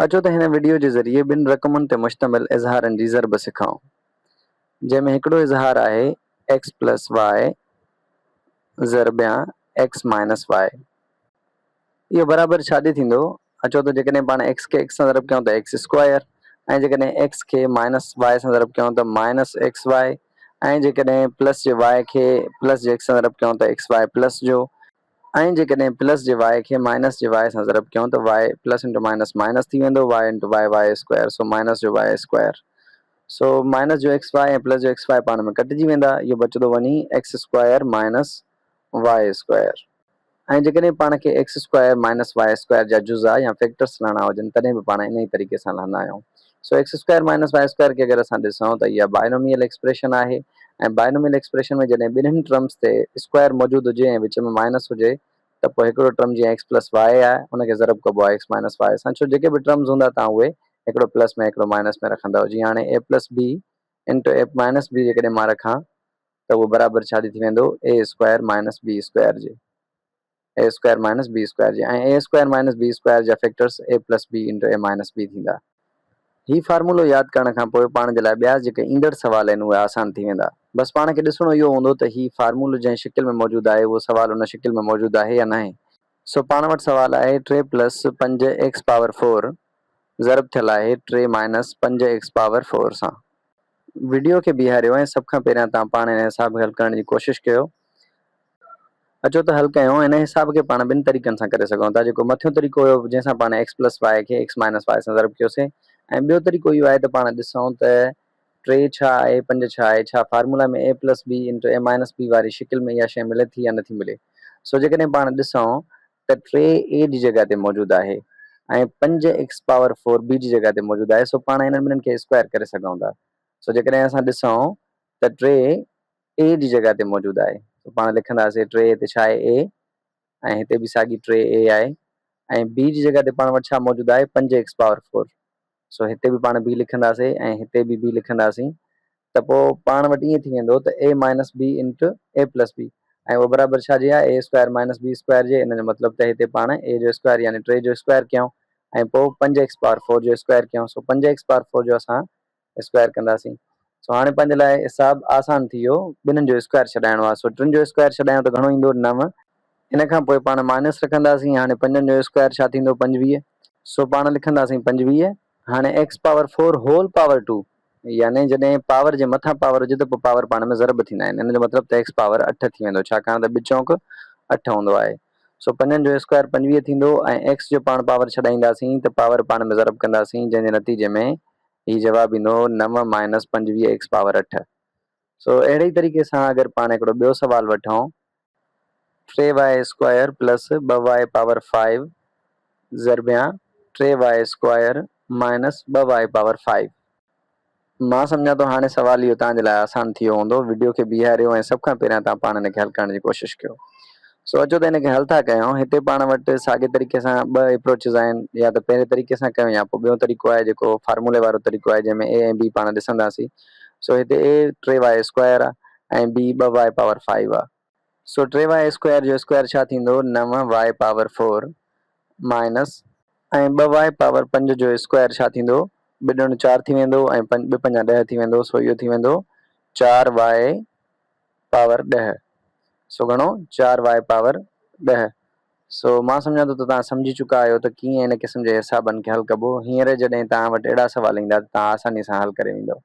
اچو ته هن وڊيو جي ذريعي ٻن رقمن تي مشتمل اظهارن جي ضرب سکون. جنهن ۾ هڪڙو اظهار آهي ايڪس پلس واء ضربيان ايڪس مائنس واء. اهو برابر ڇا جي ٿيندو؟ اچو ته جيڪڏهن پاڻ ايڪس کي ايڪس سان ضرب ڪيون ته ايڪس اسڪوائر ۽ جيڪڏهن ايڪس کي مائنس واء سان ضرب ڪيون ته مائنس ايڪس واء ۽ جيڪڏهن پلس جي واء کي پلس جي ايڪس سان ضرب ڪيون ته ايڪس واء پلس جو ۽ جيڪڏهن پلس جي واء کي مائنس جي واء سان ضرب ڪيون ته y plus into minus minus ٿي ويندو y into y y square so minus جو واء اسڪوائر سو مائنس جو ايڪس واء ۽ پلس جو ايڪس واء پاڻ ۾ ڪٽجي ويندا اهو بچندو وڃي x square minus y square ۽ جيڪڏهن پاڻ کي x square minus y square جا جزا يا فيڪٽرس لهڻا هجن تڏهن به پاڻ انهي طريقي سان لهندا آهيون. سو ايڪس اسڪوائر مائنس وائي اسڪوائر کي اگر اسان ڏسون ته اها بائنوميل ايڪسپريشن آهي ۽ بائنوميل ايڪسپريشن ۾ جڏهن ٻنهين ٽرمز تي اسڪوائر موجود هجي ۽ وچ ۾ مائنس هجي ته پوء هڪڙو ٽرم جيئن ايڪس پلس وائي آهي ان کي ضرب ڪبو آهي ايڪس مائنس وائي سان ڇو جيڪي به ٽرمز هوندا تان اهي هڪڙو پلس ۾ هڪڙو مائنس ۾ رکندؤ جيئن هاڻي a plus b into a minus b جيڪڏهن مان رکان ته اهو برابر ڇا جي ٿي ويندو a square minus b square جي. A square minus b square جي ۽ a square minus b square جا factors a plus b into a minus b ٿيندا. هي فارمولو ياد ڪرڻ کان پوء پاڻ جي لاء ٻيا جيڪي ايندڙ سوال آهن اهي آسان ٿي ويندا. بس پاڻ کي ڏسڻو اهو هوندو ته هي فارمولو جنهن شڪل ۾ موجود آهي اهو سوال ان شڪل ۾ موجود آهي يا ناهي. سو پاڻ وٽ سوال آهي ٽي پلس پنج ايڪس پاور فور ضرب ٿيل آهي ٽي مائنس پنج ايڪس پاور فور سان. وڊيو کي بيهاريو ۽ سڀ کان پهريان توهان پاڻ هن حساب کي حل ڪرڻ جي ڪوشش ڪيو. اچو ته حل ڪيون. هن حساب کي پاڻ ٻن طريقن سان ڪري سگهون ٿا. جيڪو مٿيون طريقو هيو جنهن سان پاڻ ايڪس پلس واء کي ايڪس مائنس واء سان ضرب ڪيوسين ۽ ٻيو طريقو اهو آهي ته پاڻ ڏسون ته ٽي ڇا آهي پنج ڇا آهي ڇا formula ۾ a plus b into a minus b واري شڪل ۾ اها شيء ملي ٿي يا نٿي ملي. سو جيڪڏهن پاڻ ڏسون ته ٽي اي جي جڳهه تي موجود آهي ۽ پنج ايڪس پاور فور بي جي جڳهه تي موجود آهي سو پاڻ انهن ٻنهن کي اسڪوائر ڪري سگهون ٿا. سو جيڪڏهن اسان ڏسون ته ٽي اي جي جڳهه تي موجود آهي سو پاڻ لکنداسين ٽي هتي ڇا آهي اي ۽ هتي به ساڳي ٽي اي آهي ۽ بي جي جڳهه تي پاڻ وٽ ڇا موجود آهي پنج ايڪس پاور فور سو هتي به پاڻ بي لکنداسين ۽ هتي به بي لکنداسين ته پوء پاڻ وٽ ائين ٿي ويندو ته a minus b into a plus b ۽ اهو برابر ڇا جي آهي a square minus b square جي ان جو مطلب ته هتي پاڻ اي جو اسڪوائر يعني ٽي جو اسڪوائر ڪيون ۽ پوء پنج ايڪس پاور فور جو اسڪوائر ڪيون سو پنج ايڪس پاور فور جو اسان اسڪوائر ڪنداسين سو هاڻي پنهنجي لاء حساب آسان ٿي ويو ٻنهن جو اسڪوائر ڇڏائڻو آهي سو ٽن جو اسڪوائر ڇڏايون ته گهڻو ايندو نو ان کان پوء پاڻ مائنس رکنداسين هاڻي پنجن جو اسڪوائر ڇا ٿيندو 25 سو پاڻ لکنداسين 25 هاڻي x power four whole power two يعني جڏهن پاور جي مٿان پاور هجي ته پوء پاور پاڻ ۾ ضرب ٿيندا آهن ان جو مطلب ته ايڪس پاور اٺ ٿي ويندو ڇاڪاڻ ته ٻه چونڪ اٺ هوندو آهي سو پنجن جو اسڪوائر 25 ٿيندو ۽ ايڪس جو پاڻ پاور ڇڏائينداسين ته پاور پاڻ ۾ ضرب ڪنداسين جنهن جي نتيجي ۾ هي جواب ايندو نو مائنس 25 ايڪس پاور اٺ. سو اهڙي ئي طريقي سان اگر پاڻ هڪڙو ٻيو سوال وٺون. ٽي واء اسڪوائر پلس ٻه واء پاور فائيو ضربيان ٽي واء اسڪوائر مائنس ٻه واء پاور فائيو. مان سمجهان ٿو هاڻي سوال اهو توهان جي لاء آسان ٿي ويو هوندو. وڊيو کي بيهاريو ۽ سڀ کان پهريان توهان پاڻ ان کي حل ڪرڻ جي ڪوشش ڪيو. سو اچو ته ان کي حل ٿا ڪيون. هتي پاڻ وٽ ساڳي طريقي سان ٻه ايپروچز آهن يا ته پهرين طريقي سان ڪيون يا پوء ٻيو طريقو آهي جيڪو فارمولي وارو طريقو آهي جنهن ۾ اي ۽ بي پاڻ ڏسنداسين. سو هتي اي ٽي واء اسڪوائر آهي ۽ بي ٻه واء پاور فائيو آهي. سو ٽي واء اسڪوائر جو اسڪوائر ڇا ٿيندو نو واء پاور فور مائنس ۽ ٻه واء پاور پنج جو اسڪوائر ڇا ٿيندو ٻه ڏهڻ چار ٿي ويندو ۽ ٻه پنجا ڏهه ٿي ويندو سو اهو ٿي ويندو چار واء پاور ڏهه سو گهڻو چار واء پاور ڏهه سو مان سمجهان ٿو ته توهان سمجهي چڪا آهيو ته ڪيئن ان قسم جي حسابن کي حل ڪبو هينئر جڏهن توهان وٽ اهڙا سوال ايندا ته توهان آساني سان حل ڪري ويندؤ.